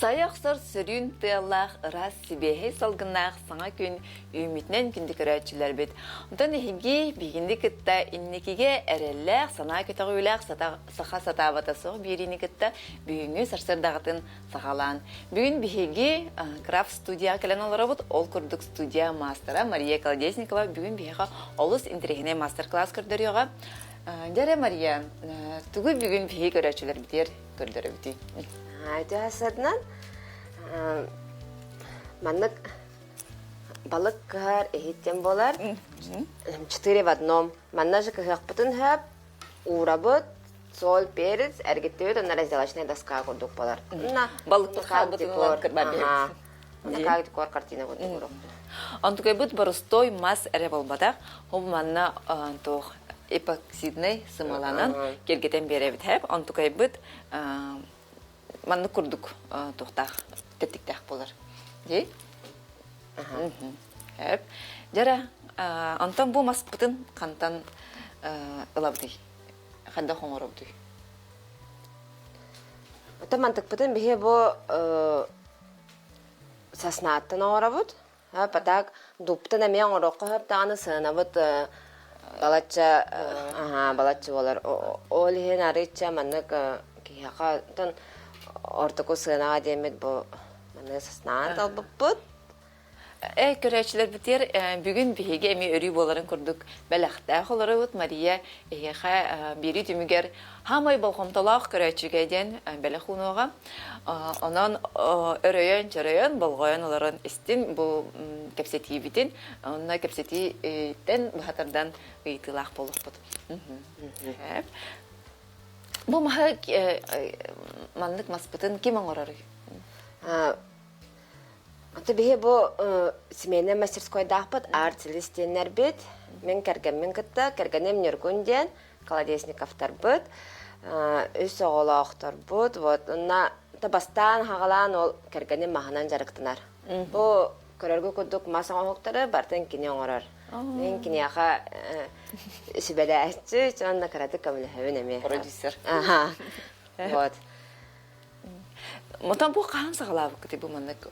Сайа охсор сөрүүн тыаллаах, ыраас сибиэһэй салгыннаах саҥа күн үүммүтүнэн күндү көрөөччүлэрбит. Онтон эһиги биһигини кытта инникигэ эрэллээх, санаа көтөҕүүлээх саха сатаабата суох биэриини кытта бүгүҥҥү сарсыардаҕытын саҕалаан. Бүгүн биһиги крафт студияҕа кэлэн олоробут. Ол курдук студия маастара Мария Колодезникова бүгүн биһиэхэ олус интэриэһинэй маастар-класс көрдөрүөҕэ. Дьэ Мария, тугу бүгүн биһиги көрөөччүлэрбитигэр көрдөрөбүтүй? Үтүө маннык балык кыһар иһиттэн буолар. Четыре в одном. Манна же кыһыахпытын хөп, уурабыт, соль, перец, эргиттибит, онно разделочная доска курдук болар. Балык хаалбытын декор. Ага, декор картина курдук. Онтукайбыт боростой мас эрэ буолбатах, ол манна туох эпоксиднай сымаланан киэргэтэн биэрэбит хэп. Онтукайбыт маннык курдук туохтаах тэттиктээх буолар. Дии? Хэп. Дьара, онтон бу маспытын хантан ылабытый? Ханда хоҥоробутуй? Оттон мантыкпытын биһи бу соснааттан оҥоробут. Патак дубтан эмиэ оҥоруохха сөп даҕаны сыанабыт балачча балачча буолар. Ол иһин арыычча маннык киһиэхэ оттон ортоку сыанаҕа диэммит бу маннык соснаан талбыппыт. Э, көрөөччүлэрбитигэр бүгүн биһиги эмиэ өрүү буоларын курдук бэлэхтээх олоробут. Мария эһиэхэ биэрии түмүгэр хаамай болҕомтолоох көрөөччүгэ диэн бэлэх уунуоҕа. Онон өрөйөн-чөрөйөн, болҕойон олорон истин бу кэпсэтиибитин, онно кэпсэтииттэн быһа тардан ыйытыылаах буолуохпут. Бу маһы маннык маспытын ким оҥороруй? Аты биһи бу семейнай мастерскойдаахпыт арт-лист диэннэрбит. Мин кэргэммин кытта, кэргэним Ньургун диэн, Колодезниковтарбыт, үс оҕолоохторбут. Вот, онно бастаан хаҕалаан ол кэргэним маһынан дьарыктанар. Бу көрөргө курдук мас оҥоһуктары барытын кини оҥорор. Мин киниэхэ сүбэлээччи, уонна кыратык көмөлөһөбүн эмиэ. Продюсер. Ага. Вот. Мотон бу хаһан саҕалаабыккытый бу маннык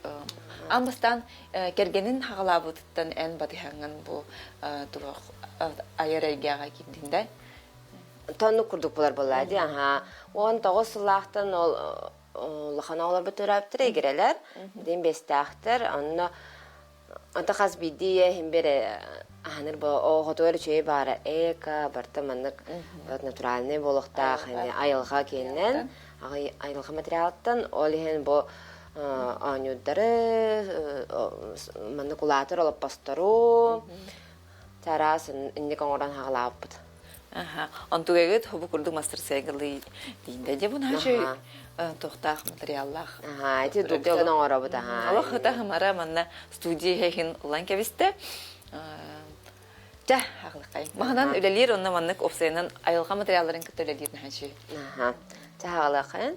аан бастаан кэргэнин хаҕалаабытыттан эн батыһаҥҥын бу туох айар эйгэҕэ киирдиҥ да? Тоннук курдук булар буолла дии аха 19 сыллаахтан ол улахан оҕолорбут төрөөбүттэр игирэлэр дин бэстээхтэр онно Ата хас биирдии ийэ иһин бэрэ аһаныр бу оҕотугар үчүгэй баара эко барыта маннык натуральный буолуохтаах айылҕа киэнинэн айылҕа материалыттан ол иһин бу оонньуурдары маннык улаатар олоппостору чараас инник оҥорон хаҕалаабыппыт. Аха. Онтугайгыт хобу курдук мастер-сайгылыы диинде дьэ бу наһаа туохтаах материаллаах. Аха, ити дуктан оҥоробут аха. Олох хыта хымара манна студия иһин ылан кэбистэ. Чэ, аҕылыкай. Маһынан үлэлиир онно маннык опсайынан айылҕа материалларын кытта үлэлиир наһаа үчүгэй. Аха. Чэ, аҕылыкайын.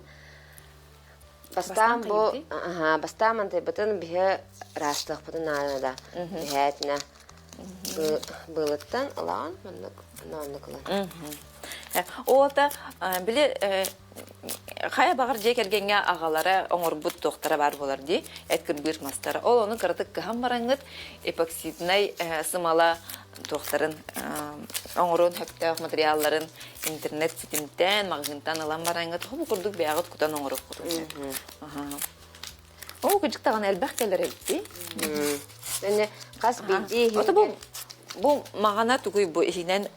Бастаан бу аха, бастаан мантайбытын биһи ыраастыахпытын наада. Биһээтинэ Быылыттан ылаҕын маннык оннук ылан. Ота били хайа баҕар дьиэ кэргэҥҥэ аҕалара оҥорбут туохтара баар буолар дии эт кырбыыр мастара. Ол ону кыратык кыһан бараҥҥыт эпоксиднай сымала туохтарын оҥоруон сөптөөх материалларын интернет ситимтэн маҕаһыынтан ылан бараҥҥыт хобу курдук бэйэҕит кутан оҥоруоххутун сөп. Оо, кырдьык даҕаны элбэх кэлэр эбит дии. Эне хас биирдии Ото бу бу маҕана тугуй бу иһинэн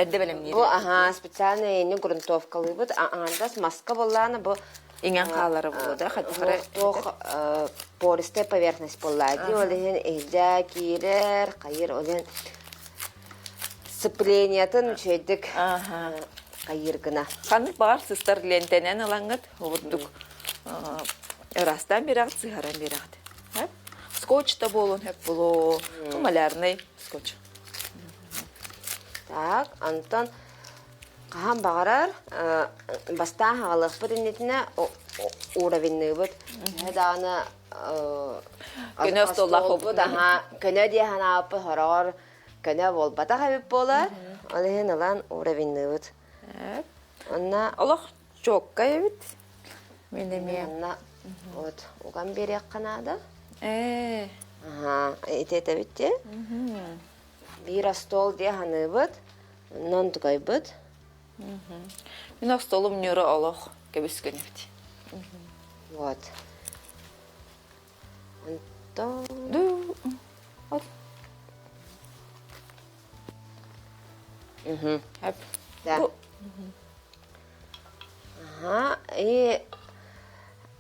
эрдэ бэлэмниир. Бу аһаа специальный эни грунтовкалыыбыт аҥардас маска буоллаана бу иҥэн хаалара буолуо да хадьыхара туох пористая поверхность буоллаа дии ол иһин иһдьэ киирэр хайыр ол иһин сцеплениятын үчүгэйдик хайыыр гына ханнык баҕар сыстар лиэнтэнэн ылаҥҥыт ордук Ыраастаан биэрэҕит, сыһаран биэрэҕит. Скотч да буолуон сөп буолуо. Малярный скотч. Так, онтон хаһан баҕарар бастаан хаҕалыахпыт иннитинэ уровенныыбыт. Төһө даҕаны көнө остуоллаах буолбут. Аха, көнө дии санаабыппыт хороҕор көнө буолбатах эбит буолар. Ол иһин ылан уровенныыбыт. Онно Олох чуоккай эбит. Мин эмиэ. Онно Вот, уган биэриэххэ наада. Ээ. Аха, ити этэбит дии. Биир остуол дии саныыбыт, онно онтукайбыт. Мин остуолум ньуура олох көбүс-көнөбүт. Вот. Онтон... Ду. От. Мгм. Хап. Да. Бу. Ага. И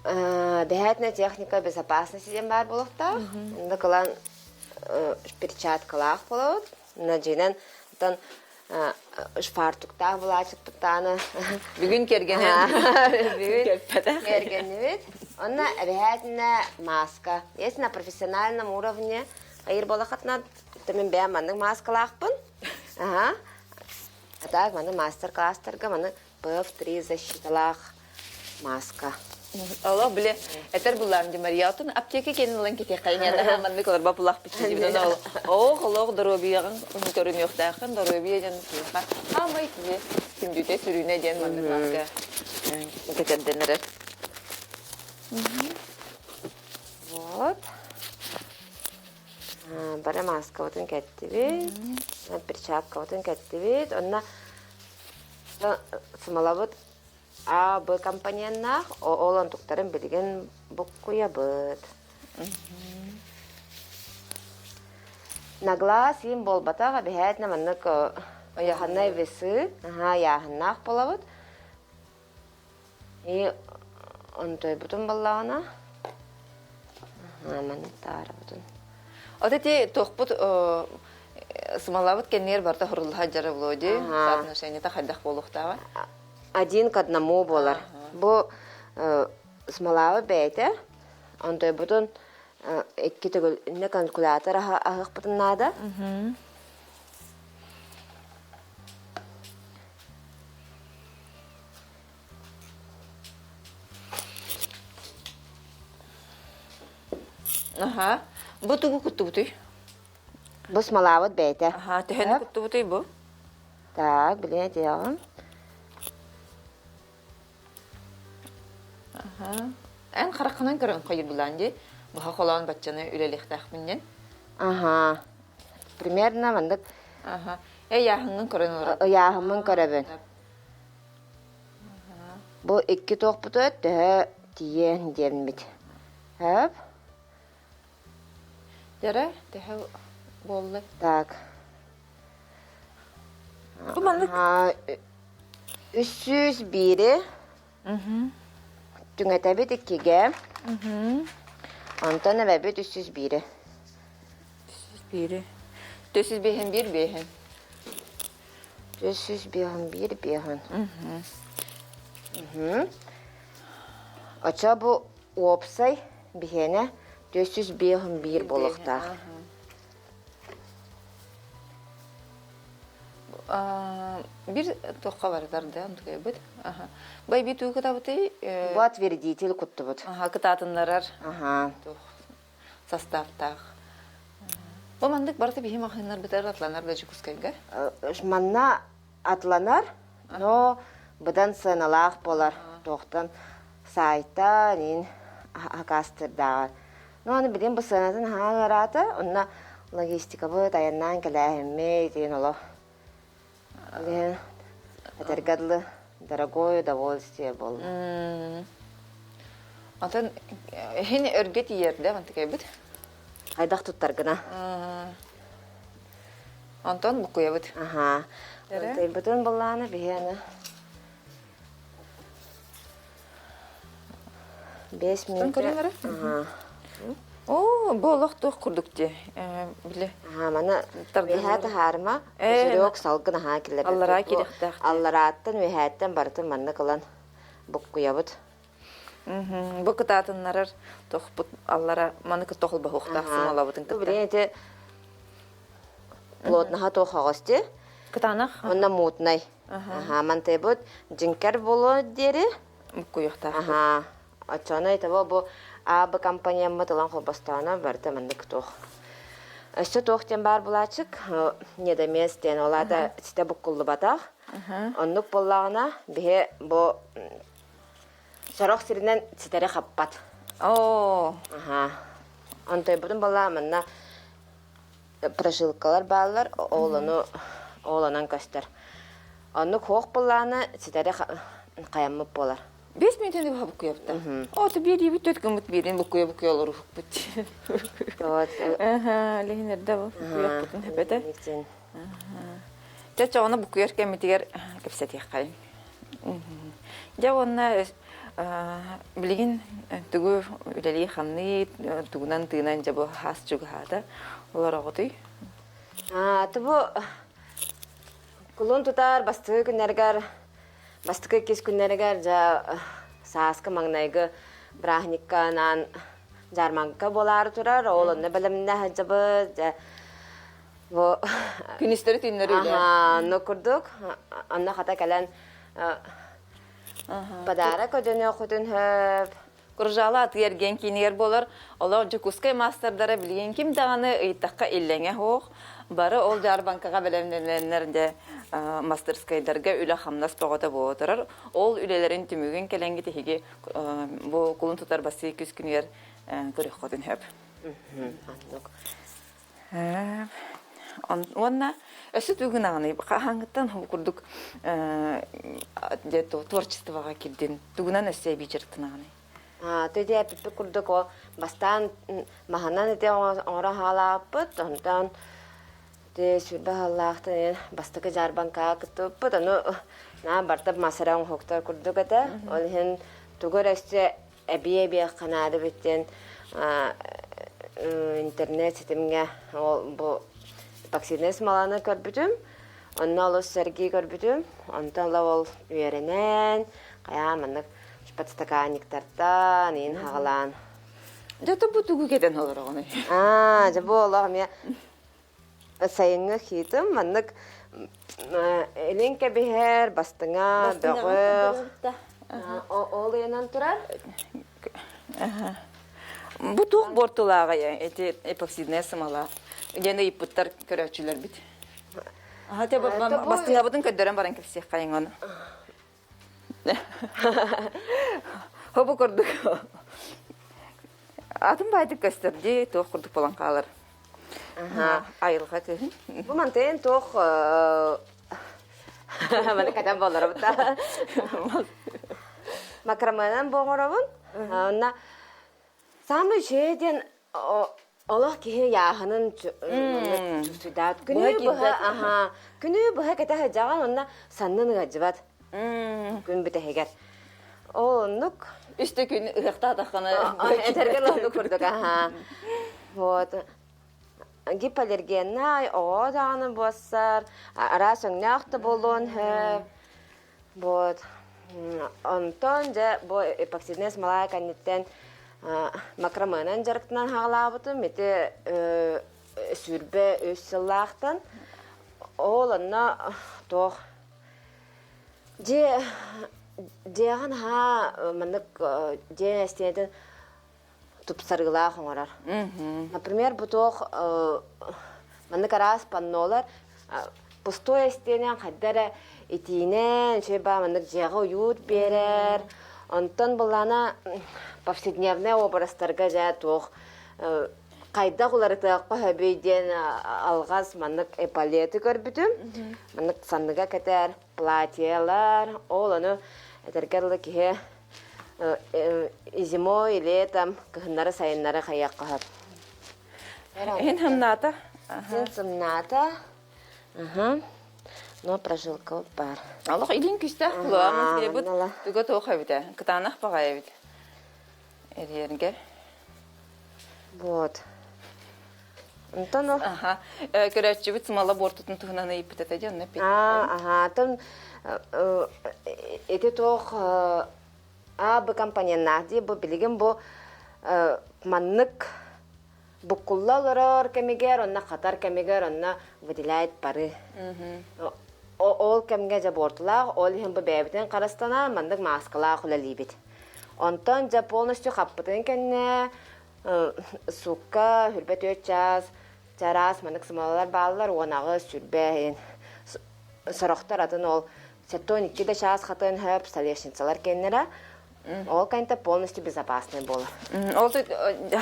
бэһээтинэ техника безопасности диэн баар буолуохтаах. Онно кылан перчаткалаах буолабыт. Онно дьиҥинэн оттон фартуктаах булаачыкпыттааны Бүгүн кэргэнэн бүгүн кэлбэтэх. кэргэннибит. Онно эбэһээтинэ маска. Если на профессиональном уровне хайыр буолахатына мин бэйэм маннык маскалаахпын. Ага. А так маны мастер-класстарга маны ПФ3 защиталаах маска. Олох били этэр буллаам ди Мария отун аптека кэнин ылан кэтиэххэ маннык олорба булах бичи ол оох олох доруобуйаҕын көрүнүөхтээххин доруобуйа диэн киһиэхэ хаамай киһи күндүтэ сүрүнэ диэн маннык маска кэтэрдэнэрэр. Вот. Бары маскабытын кэттибит, перчаткабытын кэттибит. Онно смолабыт А, Б компоненнаах, ол онтуктарын билигин буккуйабыт. На глаз им буолбатах, эбэһээтинэ маннык ыйаханнай весы, ыйааһыннаах буолабыт. И онтойбутун буоллаҕына, маннык таарабытын. Вот эти туохпут смолабыт кэннигэр барыта хуруллаһа дьара буолуо дии, соотношениета хайдах буолуохтааҕа? Один к одному буолар. Бу смолаба бэйэтэ, онтойбутун икки төгүл иннэ калькулятор аһыахпытын наада. Аха. Бу тугу куттубутуй? Бу смолабыт бэйэтэ. Аха, төһөнү куттубутуй бу? Так, билин этиэҕим. Аха. Эн хараххынан көрөн хайырбылаан дии. Быһа холоон баччаны үлэлиэхтээхпин диэн. Аха. Примерно маннык Аха. Ыйааһыҥҥын көрөн олорор. Ыйааһыммын көрөбүн. Бу икки туохпутугар төһө тиийэн диэммит. Хөп. Дьэрэ, төһө буолла? Так. Бу маннык 301-и түҥэтэбит иккигэ. Онтон эбэбит 301-и. 301-и. 405 1 биэһин. 451 биэһин. Оччо бу уопсай биһиэнэ 451 буолуохтаах. Бир туохха барытар да онтукайбыт. Бай би туу кытабытый? Бу отвердитель куттубут. Кытаатыннарар. Составтаах. Бу маннык барыта биһи маҕаһыыннарбытыгар атланар да Дьокуускайга? Манна атланар, но быдан сыаналаах буолар. Туохтан саайта, нин акаастырдааҕар. Ну, аны билин бу сыанатын хаһан ыараата, онно логистикабыт айаннаан кэлээһиммит, диэн олох. Билин этэргэ дылы дорогое удовольствие буолла. Атын иһин өргө тиийэрдэ мантыкайбыт. Хайдах туттаргына? Онтон букуйабыт. Аха. Онтойбутун буллаана биһиэни 5 минут. Аха. Оо, бу олох туох курдук дии. Били. Аха, маны үөһээ таһаарыма, пузырек салгын аһаа киллэрбит. Аллараа киирэхтээх. Алларааттан, үөһээттэн барытын маннык ылан буккуйабыт. Бу кытаатыннарар тохпут аллара маны кытта холбоһуохтаах сымалабытын кытта. Билин ити плотнаха туох оҕос дии. Кытаанах. Онно мутнай. Аха, мантайбыт дьиҥкэр буолуо диэри. Буккуйуохтаах. Аха. Оччоно итого бу АБ компанияммыт ылан холбостоона барыта маннык туох. Өссө туох диэн баар булаачык недомес диэн ол аата ситэ буккуллубатах. Оннук буоллаҕына биһи бу сорох сиринэн ситэри хаппат. Оо. Аха. Онтойбутун балаа манна прожилкалар бааллар, ол ону ол онон көстөр. Оннук хуох былаана ситэри хайаммыт буолар. 5 мүнөтөнү быһа буккуйабыта. О, то биэриибит төрт гыммыт биэрин буккуйа буккуйа олоруһукпут. Вот. Аха, лиһин эрдэ бу буккуйаппытын хэпэтэ. Чэ, чоҕуна буккуйар кэммитигэр кэпсэтиэххэйин. Дьэ уонна билигин тугу үлэлии-хамныы, тугунан тыынан дьэ бу хаас чугаһаата олороҕутуй? Бу кулун тутар бастакы күннэригэр бастакы иккис күннэригэр дьэ сааскы маҥнайгы бырааһынньыкка анаан дьаармаҥка буолаары турар. Ол онно бэлэмнэ сылдьабыт. Дьэ бу Күнүстэри түүннэри үлэ. Аха, онно курдук. Онно хата кэлэн подарок өдөнүөххүтүн сөп. Куржала атыы-эргиэн киинигэр буолар. Олох Дьокуускай маастардара билигин ким даҕаны ыйыттахха иллэҥэ суох. Бары ол дьаарбаҥкаҕа бэлэмнэнэннэр дьэ мастерскайдарга үлэ-хамнас бөҕөтө буола турар. Ол үлэлэрин түмүгүн кэлэҥҥит эһиги бу кулун тутар бассыы күс күнүгэр көрүөххүтүн сөп. Оннук. Уонна өссө тугун аҕыный хаһааҥҥыттан бу курдук творчествоҕа кирдин тугунан өссө эбии дьарыктанаҕыный? Төдө эппиппит курдук ол бастаан маһынан ити оҥоро хаалааппыт, онтон ити сүрбэ аһаллаахтан бастакы дьаарбаҥкаҕа кыттыбыппыт, ону наа барта масара оҥоһуктар курдук этэ. Ол иһин тугу эрэ өссө эбии-эбии ханаады бүттэн интернет ситимҥэ ол бу эпоксиднай смоланы көрбүтүм. Онно олус сэргии көрбүтүм. Онтон ыла ол үөрэнэн, хайаа маннык подстаканниктартан иин хаҕалаан. Дьэ, бу тугу кэтэн олороҕунуй? Аа, дьэ бу олох эмиэ сайыҥҥы хитым маннык илин кэбиһэр, бастыҥа, бөҕөх. Ол ыйанан турар. Бу туох буортулааҕый эти эпоксидная смола диэн ыйыппыттар көрөөччүлэрбит. Аха, те бастыҥабытын көрдөрөн баран кэпсиэххэйиҥ ону. Хобу курдук. Атын баайдык көстөр дии, туох курдук буолан хаалар. Айылҕа кыһын. Бу мантыйын туох маны кэтэн боллоробут да. Макраманан боҥоробун. Онна самый үчүгэй диэн олох киһи ыйааһынын чувствуйдаат күнү быһа аха күнү быһа кэтэ сылдьаҕын онно саннын ыалдьыбат күн бүтэһигэр ол оннук үстэ күн ыһыахтаатаххына этэргэ оннук курдук аха вот гипоаллергеннай оҕо даҕаны буоссар араас өҥнөөх да буолуон сөп Вот. Онтон дьэ бу эпоксидная смола кэнниттэн макраменан дьарыктанан хаалаабытым. Ити 23 сыллаахтан. Ол онно туох дьиэ дьиэҕин аһаа маннык дьиэ эстиэнэтин тупсарыылаах оҥорор. Например, бу туох маннык араас паннолар пустой эстиэнэн хайда эрэ итиинэн, үчүгэй баа маннык дьиэҕэ уют биэрэр. Онтон былаана повседневнай образтарга дьэ туох хайдах уларытыахха сөбүй диэн алҕас маннык эполеты көрбүтүм. Маннык санныга кэтэр платьелар, ол ону этэргэ дылы киһи зимой, летом, кыһыннары, сайыннары хайыахха сөп. Эн сымнаата? Син сымнаата. Аха. Но прожилка бар. Алох илин күстээх булуа бут туга туох эбитэ? Кытаанах баҕай эбит. Эриэргэ. Вот. Онтон ол Аха. Көрөөччүбүт смола буортутун туһунан ыйыппыт этэ дьэ онно Аа, аха. Оттон ити туох А Б компоненнаах дии бу билигин бу маннык буккулла олорор кэмигэр онно хатар кэмигэр онно выделяет пары. Ол кэмҥэ дьэ буортулаах, ол иһин бу бэйэбитин харыстанан маннык мааскалаах үлэлиибит. Онтон дьэ полностью хаппытын кэннэ суукка 24 чаас чараас маннык смолалар бааллар 18 сүрбэ иһин сорохтор атын ол 72 да чаас хатыан хөп столешницалар кэннэрэ. Ол кэнтэ полностью безопасный буолар. Ол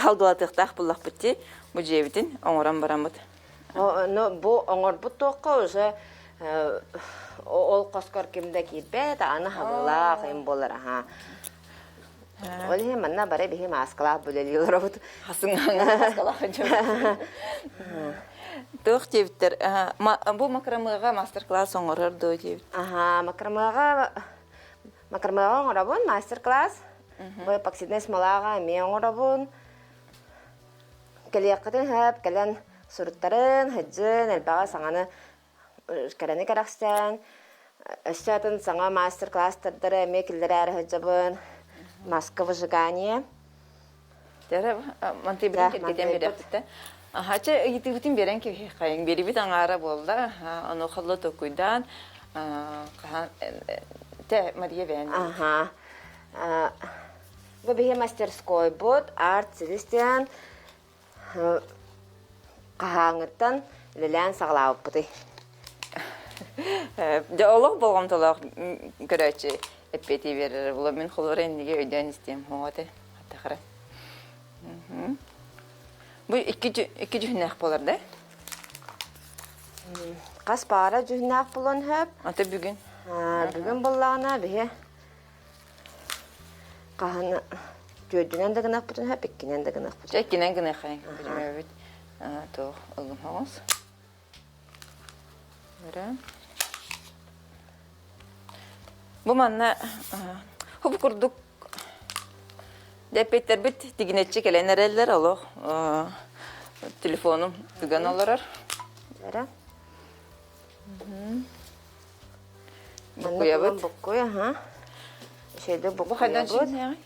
халгылатыахтаах буллахпыт дии, бу дьиэбитин оҥорон бараммыт. Ну, бу оҥорбут туохха уже ол хоскор ким да киирбэт, аны хабылаах им буолар, аха. Ол иһин манна бары биһи мааскалаах бүлэлии олоробут. Хасыҥаҥа маскалаах Туох диэбиттэр, бу макрамыаҕа мастер-класс оҥорор дуо диэбит. Аха, макрамыаҕа макрамыаҕа оҥоробун мастер-класс. Бу эпоксиднай смолаҕа эмиэ оҥоробун. Кэлиэххитин сөп, кэлэн суруттарын, сылдьын, элбэҕи саҥаны кэрэни кэрэхсээн, өссө атын саҥа мастер-класстардары эмиэ киллэрээри сылдьабын. Маска выжигание. Дьэ, мантыйбытын киргитэн биэрэхпит Аха, чэ, ыйытыыбытын биэрэн кэбиһиэххэйиҥ. Биэрибит аҥаара буолла. Ону холло толкуйдаан, хаһан тэ Мария бэйэн. Аха. Бу биһи мастерскойбут арт Селестиан хаһааҥҥыттан үлэлээн саҕалаабыппытый? Дьэ, олох болҕомтолоох көрөөччү эппиэти биэрэр була. Мин холобура иннигэ өйдөөн истиэм оҕоте хаттахара. Бу икки дьүһүннээх буолар да? Хас паара дьүһүннээх буолуон сөп. Ата бүгүн? Бүгүн буоллаҕына биһи Хаһан түөрдүнэн да гыныахпытын сөп, иккинэн да гыныахпытын. Дьэ, иккинэн гыныаххайын билимэбит. Туох ылым хоҕус. Бу манна хуб курдук Эппиттэрбит тигинэччи кэлэн эрэллэр олох телефонум ыган олорор. Эрэ. Буккуйабыт. Буккуй, аха. Үчүгэйдик Бу хайдан буккуйабыт. сииннээҕий?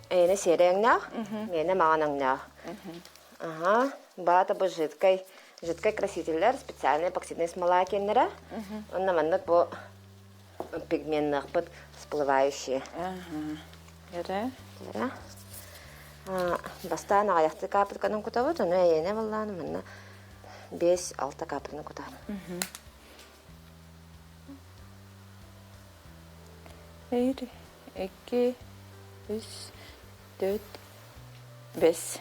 Эйэнэ сиэрэ өҥнөөх, миэнэ маҕан өҥнөөх. Аха. Баата бу жидкай, жидкай красителлэр, специальный эпоксидный смола киэннэрэ. Онно маннык бу пигменныахпыт всплывающие. Эрэ. Эрэ. Бастаан аҕыйахтыы капельканан кутабыт, ону эйэнэ баллааны манна 5-6 капельны кутар. Бір, екі, үс, төрт, бес.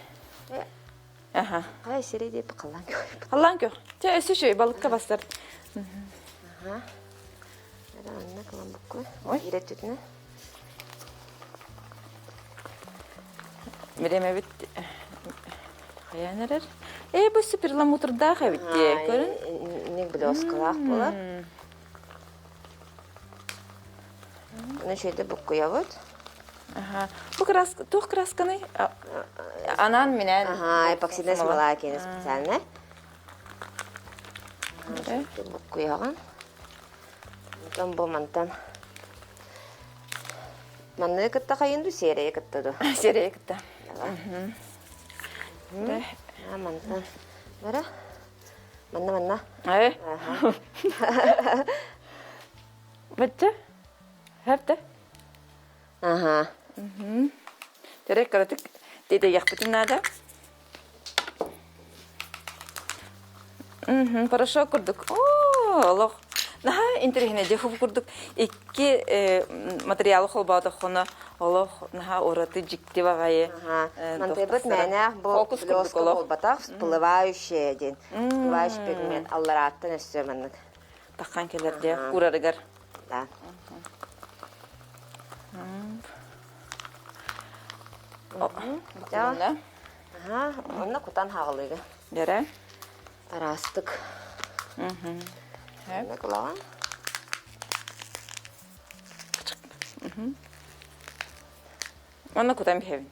Аха. Хай сири деп қаллан көр. Қаллан көр. Чэ, өссө үчүгэй балыкка бастар. Аха. Анна кылан букку. Ой. Ирет түтүнэ. Биремебит хайаан эрэр. Ээ, бу перламутрдаах эбит дии. Көрүн. Ник блескалаах буолар. Оны шөйдө буккуйабыт. Аха. Бу краска, туох красканый? Анаан минээн. Ага, эпоксидная смола киэнэ специальная. Буккуйаҕын. Онтон бу мантан Манныгы кытта хайын ду, сиэрэйи кытта ду? Сиэрэйи кытта. Мантан. Бара. Манна манна. Э. Бачча? Хәпте? Ага. Терек кыратык тиэтэйиэхпитин наада. Порошок курдук. Оо, олох наһаа интэриэһинэй дьэ курдук икки материалы холбоотоххуна олох наһаа ураты дьикти баҕайы Мантыйбыт мээнээх бу фокус курдук блеска олох буолбатах всплывающая диэн всплывающий пигмент алларааттан өссө маннык таххан кэлэр дьэ курарыгар да Аха, онно кутан хаҕылыыга. Дэрэ. Араастык. Онно кулаҕан. Манна кутан биһэбин.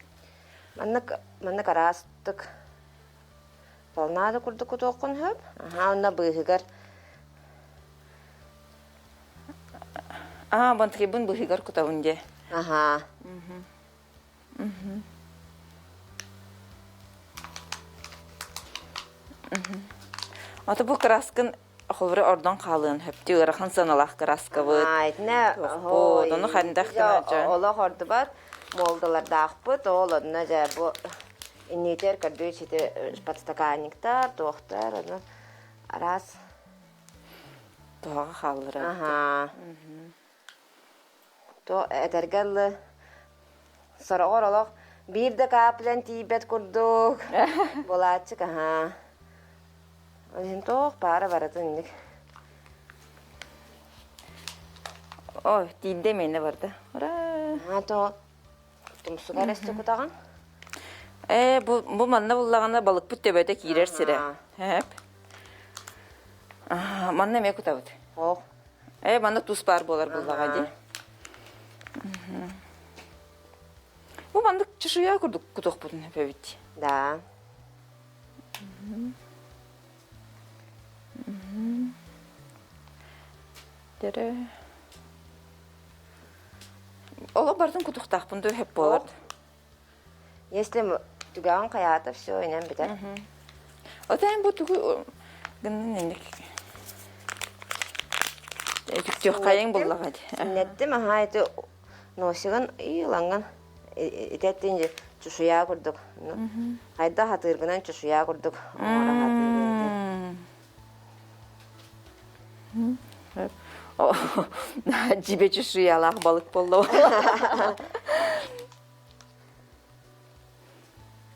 Маннык маннык араастык волна да курдук кутуоххун сөп. Аха, онно быыһыгар Аа, бантыкыбын быыһыгар кутабын дии. Аха. Ата бу краскын холбура ордон хаалыан хөптүү ыарахан сыаналаах краскабыт. Итинэ Туохпут, ону хандах гына олох ордубат молдалардаахпыт, ол онно дьэ бу иннитер көрдүү сити подстаканниктар, туохтар, ону араас туһаҕа хааллара. Аха. То этэргэ дылы. Сороҕор олох биир да кааплян тиийбэт курдук буолааччык аһаа. Ол иһин туох баара барытын инник. Ой, тиийдэ миэнэ барда. Ура! Аа то тумсугар өстө кутаҕын? Ээ, бу, бу манна буллаҕына балыкпыт төбөтө киирэр сирэ. Хэп. Манна эмиэ кутабыт. Ох. Ээ, манна тус баар буолар буллаҕа дии. Бу маннык чешуя курдук кутуохпутун эбит. Да. Дэрэ. Олох бартын кутуктаахпын дуу хэп буолар. Если түгэҕин хайаата все инэн бүтэр. Отон бу тугу гыннын инник. Түктүөххайың буллаҕа дии. Синнэттим аhaa ити носигын иилаҥҥын итеттин чушуя курдук. Хайда хатыыргынан чушуя курдук оҥоро хатыыр. Дьибэ чушуялаах балык буолла.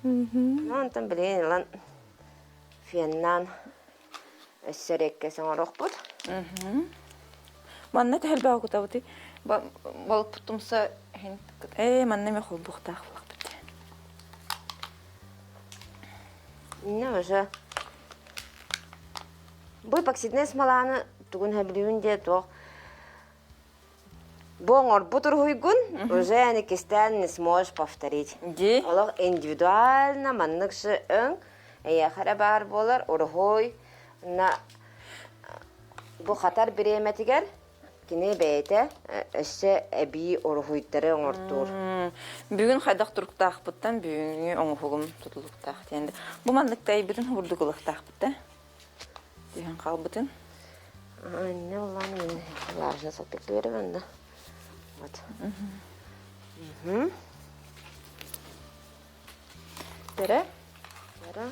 Ну, онтон билигин ылан феннаан өссө эрэккэ оҥоруохпут. Манна төһөлбөҕө кутабытый? Балыкпыт тумса ээ манна эмэ холбуохтаах буоллахпыт. Инна уже бу эпоксиднай смоланы тугун сөбүлүүбүн диэ туох Бу оҥорбут уруһуйгун уже иккистээн не сможешь повторить. Дии. Олох индивидуально маннык же өҥ эйиэхэ эрэ баар буолар уруһуй на бу хатар бириэмэтигэр кини бэйэтэ өссө эбии уруһуйдары оҥортуур. Бүгүн хайдах туруктаахпыттан бүгүҥҥү оҥоһугум тутулуктаах диэн. Бу маннык тайбытын курдук ылыахтаахпыт да. Түһэн хаалбытын. Анне улаан мин влажно салфетка берем да. Вот. Угу. Тере? Тере.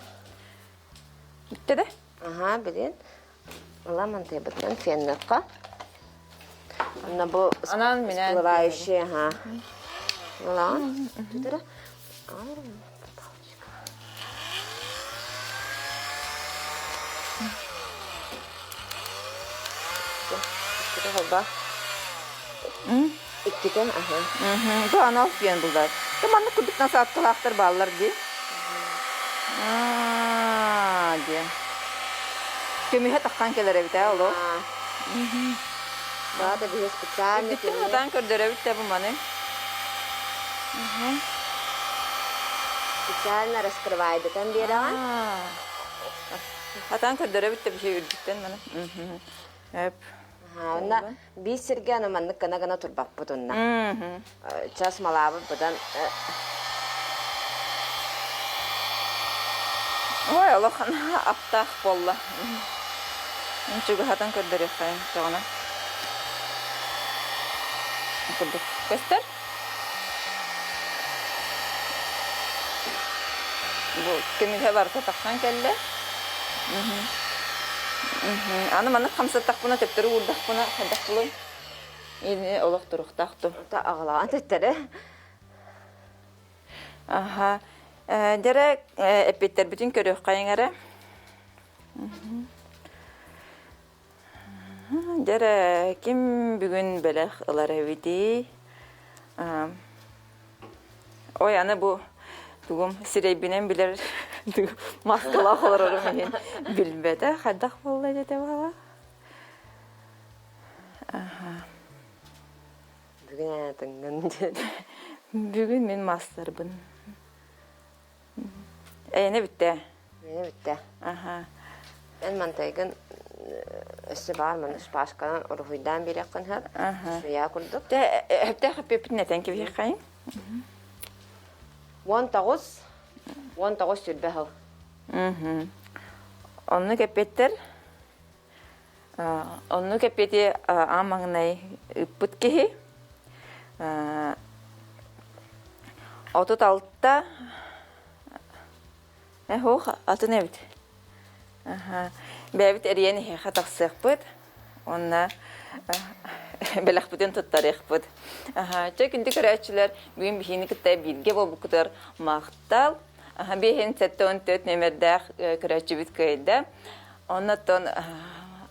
Бүтте де? Ага, билин. Ыламан тыйбытынан феннекка. Анна бу Анан минен. всплывающий, ага. Ылан. Түтөрө. Иккитэ холбоо. Иккитэ, аха. Бу анал фен булар. Ты маннык курдук насадкалаахтар бааллар дии. Аа, диэн. Көмүһэ таххан кэлэр эбит ээ олох. Баата биһи специально Бүттүн хатаан көрдөрөбүт да бу маны. Специально раскрывайдатан биэрэҕин. Хатаан көрдөрөбүт да биһи үрдүттэн маны. Эп. Онна биир сиргэ аны маннык гына-гына турбаппыт онно. Час малаабыт быдан Ой, олох аптаах буолла. Чугаһатан көрдөрүөххэйин тоҕуна. Курдук көстөр. Бу көмүһэ барыта тахсан кэллэ. Аны маннык хамсаттахпына, төптөрү уурдахпына хайдах булуй? Ини олох туруктаах ту. Та аҕалаан төттөрү. Аха. Дьэрэ эппиттэрбитин көрүөххэйиҥ эрэ. Дьэрэ ким бүгүн бэлэх ылар эбитий? Ой, аны бу тугум сирэйбинэн билэр маскалаах олорорум иһин билбэтэ. Хайдах буолла дэтэ буола? Бүгүн аатыҥҥын диэн. Бүгүн мин маастарбын. Эйэнэ бүттэ. Эйэнэ бүттэ. Аха. Эн мантайгын өссө баар маны шпажканан уруһуйдаан биэриэххин сөп. Суйа курдук. Тэ эптэх эппиппитин этэн кэбиһиэххэйин. 19 19 сүрбэ сыл. Оннук эппиттэр Оннук эппиэти аан маҥнай ыыппыт киһи 36 Эһуох атын эбит. Бэйэбит эрийэн иһиэхэ тахсыахпыт. Уонна Бэлэхпитин туттарыахпыт. Чэ, күндү көрөөччүлэр, бүгүн биһиини кытта бииргэ буолбуккутугар махтал. 574 нүөмэрдээх көрөөччүбүт кыайда. Оннуттан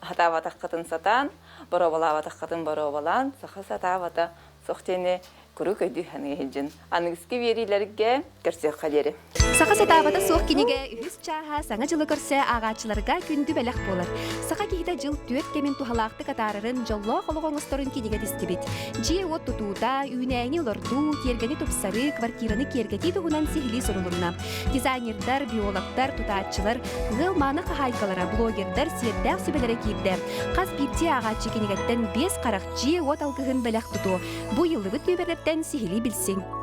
сатаабатаххытын сатаан, боруобалаабатаххытын боруобалаан, саха сатаабата суох диэни куруук өйдүү саныы сылдьын. Аныгыскы биэриилэргэ көрсүөххэ диэри. Саха сатаабата суох кинигэ үһүс чааһа Саҥа дьылы көрсө ааҕааччыларга күндү бэлэх буолар. Саха киһитэ дьыл түөрт кэмин туһалаахтык атаарарын, дьоллоох олох оҥосторун кинигэ тистибит. Дьиэ-уот тутуута, үүнээйини олордуу, тиэргэни тупсарыы, квартираны киэргэтии туһунан сиһилии сурулунна. Дизайнердар, биологтар, тутааччылар, ыал мааны хаһаайкалара, блогердар сиэрдээх сүбэлэрэ киирдэ. Хас биирдии ааҕааччы кинигэттэн биэс харах дьиэ-уот алгыһын бэлэх тутуо. Бу ыйыллыбыт нүөмэрдэртэн сиһилии билсиҥ.